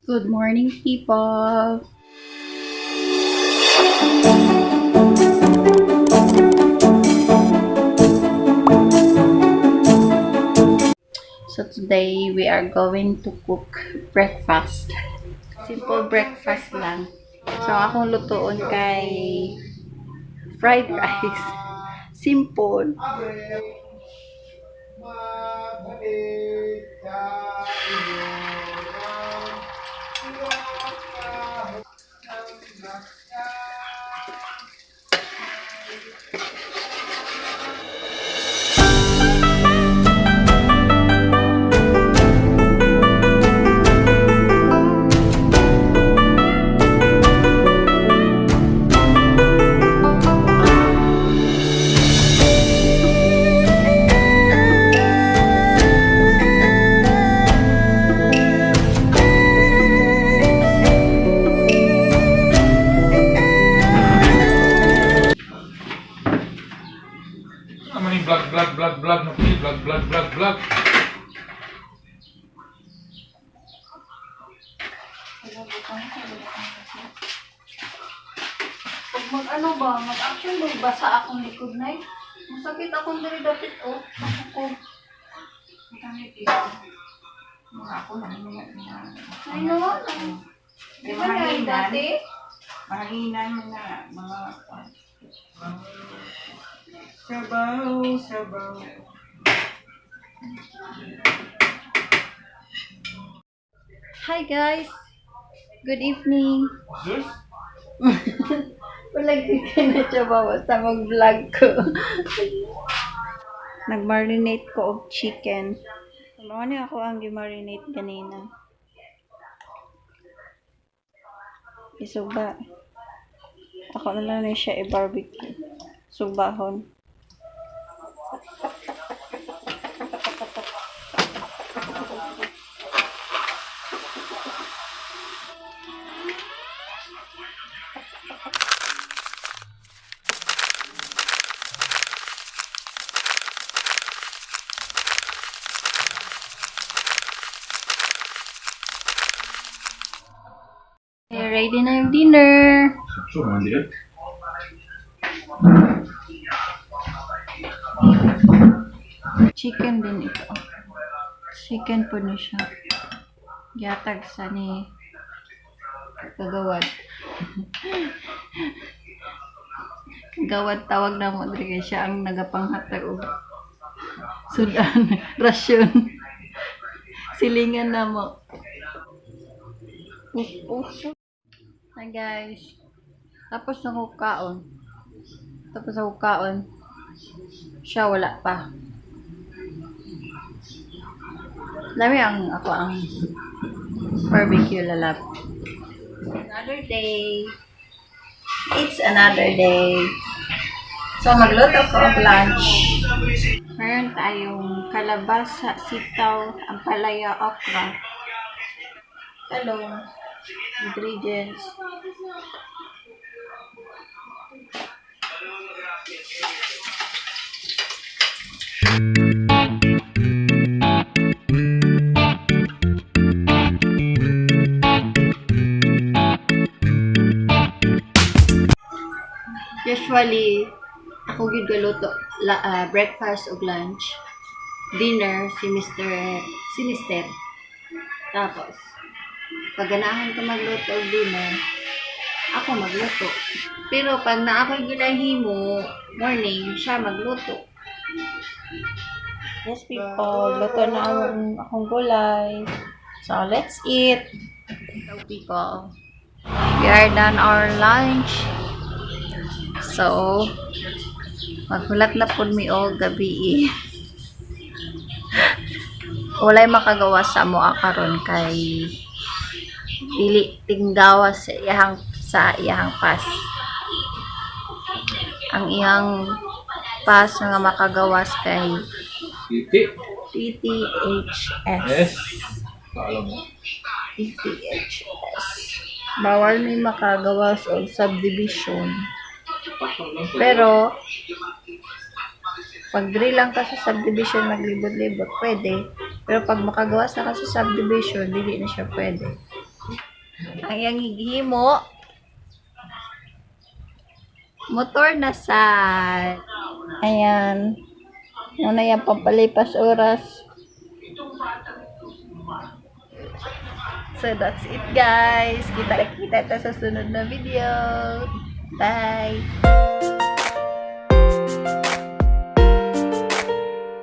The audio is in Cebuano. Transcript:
Good morning, people. So today we are going to cook breakfast. Simple breakfast lang. So akong lutuon kay fried rice. Simple. Ano yung vlog, vlog, vlog, vlog, no, vlog, vlog, vlog, vlog. Pag mag-ano ba, mag-action ba, basa akong likod na eh. Masakit akong diri dapit oh. Ako. Mga ako lang mga mga Ay no, di ba na dati? Mahanginan mga mga sabaw, sabaw. Hi guys! Good evening! Zeus? Wala ka na siya ba basta mag-vlog ko. Nag-marinate ko og chicken. Mao ni ako ang gi-marinate ganina. Isuba. Ako na lang ni siya i-barbecue. Subahon. Okay, ready na yung dinner. So, man, di Chicken din ito. Chicken po ni siya. Gihatag sa ni kagawad. Kagawad tawag na mo diri kay siya ang nagapanghatag og sudan rasyon. Silingan na mo. Pus-pus. Hi guys. Tapos na ko kaon. Tapos ako kaon. Siya wala pa. Dami ang ako ang barbecue lalap. Another day. It's another day. So magluto ko og lunch. Meron tayong kalabasa, sitaw, ampalaya, okra, talong, ingredients. Usually, ako gyud galuto la, breakfast ug lunch. Dinner si Mr. Tapos pag ganahan ko magluto og dinner, ako magluto. Pero pag naa ako'y ginahimo morning, siya magluto. Yes, people, luto na ang akong gulay. So, let's eat. Hello, people. We are done our lunch. So, maghulat na po mi og gabi eh. Walay makagawa sa amo karon kay dili tinggawa sa iyahang pass. Ang iyang pass nga makagawas kay Titi. TTHS. S. Kaalam mo. TTHS. Bawal may makagawas og subdivision. Pero, pag diri lang ka sa subdivision maglibot-libot, pwede. Pero pag makagawas na ka sa subdivision, dili na siya pwede. Ang iyang gihimo motor na sad. Ayan. Ano na yan, pampalipas oras. So that's it, guys. Kita-kita ta sa sunod na video. Bye!